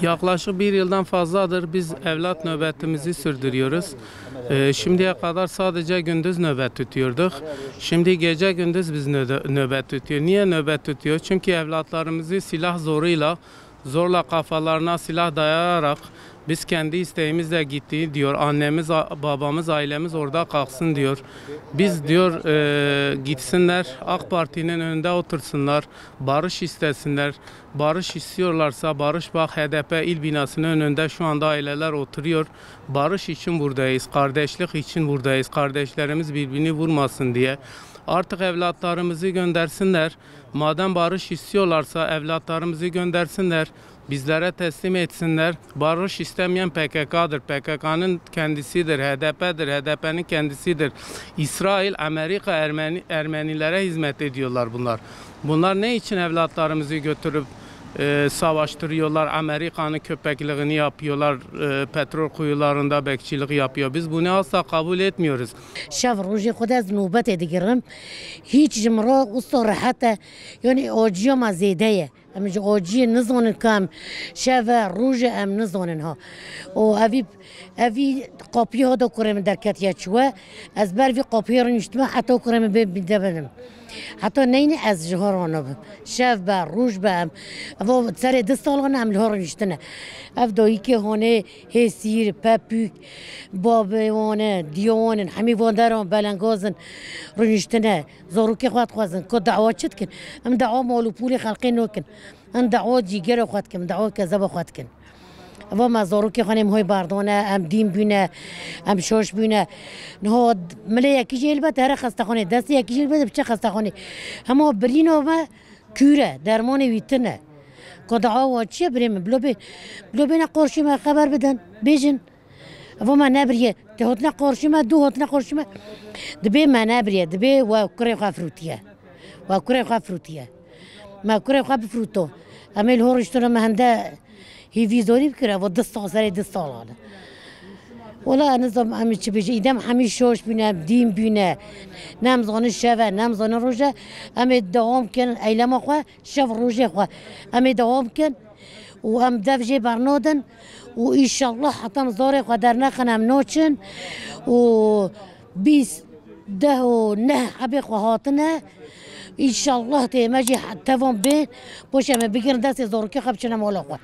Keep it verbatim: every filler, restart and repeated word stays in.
Yaklaşık bir yıldan fazladır biz evlat nöbetimizi sürdürüyoruz. Ee, şimdiye kadar sadece gündüz nöbet tutuyorduk. Şimdi gece gündüz biz nöde-, nöbet tutuyor. Niye nöbet tutuyor? Çünkü evlatlarımızı silah zoruyla, zorla kafalarına silah dayayarak biz kendi isteğimizle gitti diyor. Annemiz, a-, babamız, ailemiz orada kalsın diyor. Biz diyor, e, gitsinler, AK Parti'nin önünde otursunlar, barış istesinler. Barış istiyorlarsa, barış bak, H D P il binasının önünde şu anda aileler oturuyor. Barış için buradayız, kardeşlik için buradayız. Kardeşlerimiz birbirini vurmasın diye. Artık evlatlarımızı göndersinler. Madem barış istiyorlarsa evlatlarımızı göndersinler. Bizlere teslim etsinler. Barış istemeyen P K K'dır. P K K'nın kendisidir, H D P'dir, H D P'nin kendisidir. İsrail, Amerika, Ermeni, Ermenilere hizmet ediyorlar bunlar. Bunlar ne için evlatlarımızı götürüp, e, savaştırıyorlar, Amerika'nın köpekliğini yapıyorlar, e, petrol kuyularında bekçilik yapıyor? Biz bunu asla kabul etmiyoruz. Şev rojê xwe de ez nobetê digirim. Hiç ji min re wisa rehet e. Yani acîya me zêde ye. Em ji aciyê nizanin ka em şev e, roj e, em nizanin ha. Û evî, evî qapiyê ha da kurê min derketiye çûye. Ez ber vî qapiyê rûniştime heta kurê min bê bînde binim. Heta neyne ez ji ha ranabim. Şev be, roj be em. Ev serê du salan em li ha rûniştine. Ev dayikê hanê hêsîr, pepûk, babê wan e, diya wan in, hemî van deran belengaz in, rûniştine. Zarokê xwe dixwazin ku dawa çi dikin? Em dawa mal û pûlê xelkê nakin. Em dawa cîgera xwe dikin, em dawa kezeba xwe dikin. Eva me zarokê xwe nêm hoy bardane, em dîn bûne, em şaş bûne. Niha milê yekî jî helbet here xestexanê, destê yekî jî helbet biçe xestexanê. Hema birîna me kûr e, dermanê wî tune. Ku dawa çi ye birê min? Bilo bê, bilo bêne qarşî me xeber bidin, bêjin. Evo me nebiriye. Te hotine qarşî me, du hotine qarşî me. Dibê me nebiriye. Dibê we kurê xwe firûtiye. We kurê xwe firûtiye. Me kurê xwe bifirûto. Em ê li hor riştine me hende hîvî zorî bikire. Evo du sal, serê du salan e. Wela ez nizam em çi bêjin. Îdem hemî şaş bûne, em dîn bûne. Ne em zanin şev e, ne em zanin roj e. Em ê dewam kin eylema xwe. Şev rojê xwe em ê dewam bikin û em dev jê bernadin û înşallah heta em zarê xwe dernexin em naçin û bîst, deh û neh hebê xwe hatine. Înşallah tê me jî he-, tevan bên, paşê em ê bigirin destê zarokê xwe biçine mala xwe.